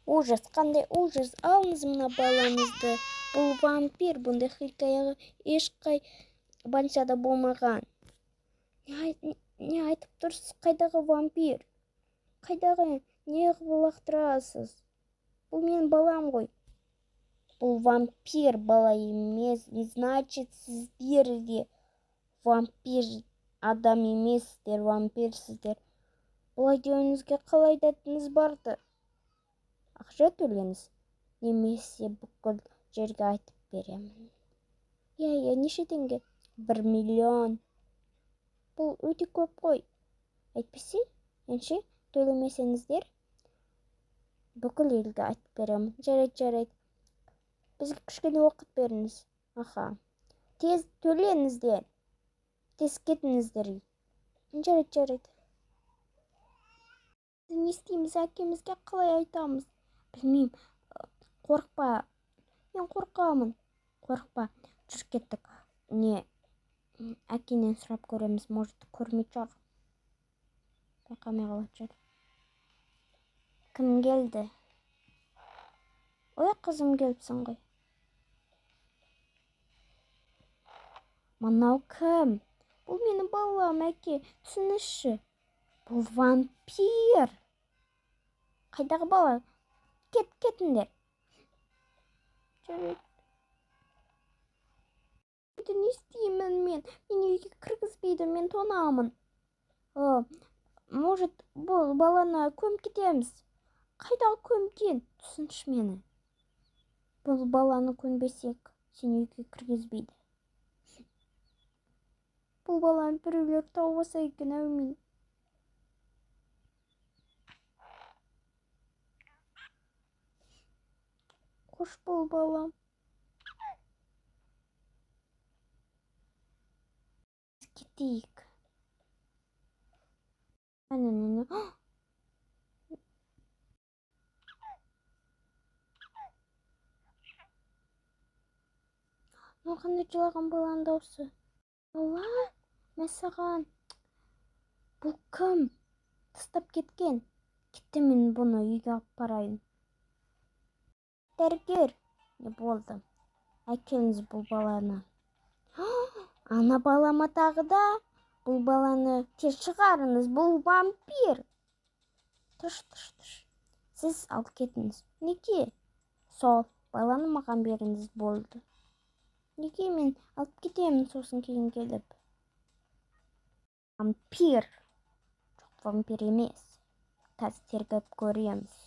Ужас, қандай ужас! Алыңыз мына балаңызды. Бұл вампир, бұндай хикаяға ешқай больницада болмаған. Не айтып тұрсыз? Қайдағы вампир? Қайдағы не қылып лақтырасыз? Бұл менің балам ғой. Бұл вампир бала емес. И значит, сіздер де вампир адам емессіздер, вампирсіздер. Бұлай деуіңізге қалай дәтіңіз барды? Ақша төлеңіз, немесе бүкіл жерге айтып беремін. Иә, иә, неше теңге? 1 миллион. Бұл өте көп қой. Әйтпесе, ендеше төлемесеңіздер, бүкіл елге айтып беремін. Жарайды, жарайды. Бізге кішкене уақыт беріңіз. Аха. Тез төлеңіздер. Тез кетіңіздер. Жарайды, жарайды. Не істейміз, әкемізге қалай айтамыз? Білмеймін. Қорықпа. Мен қорқамын. Қорықпа. Жүр, кеттік. Не, әкенен сұрап көреміз. Может, көрмейтін шығар. Байқамай қалатын шығар. Кім келді? Ой, қызым келіпсің ғой. Мынау кім? Бұл менің балам, әке. Түсініңізші. Бұл вампир. Қайдағы бала? Кет, кетіңдер. Жарайды. Енді не істеймін мен? Мені үйге кіргізбейді, мен тонамын. Может, бұл баланы көміп кетеміз. Қайдағы көмген? Түсінші мені. Бұл баланы көнбесек, сені үйге кіргізбейді. Бұл баланы біреулер тауып алса екен, әумин. Қош бол, балам. Кетейік. Әне, әне, әне. Мынау қандай жылаған баланың дауысы? Бала, мәссаған. Бұл кім? Тастап кеткен. Кетті, мен бұны үйге алып барайын. Дәрігер, не болды? Әкеліңіз бұл баланы. Ана бала ма тағы да? Бұл баланы тез шығарыңыз, бұл вампир. Тыш, тыш, тыш. Сіз алып кетіңіз. Неге? Сол, баланы маған беріңіз болды. Неге мен алып кетемін сосын кейін келіп? Вампир. Жоқ, вампир емес. Қазір тергеп көреміз.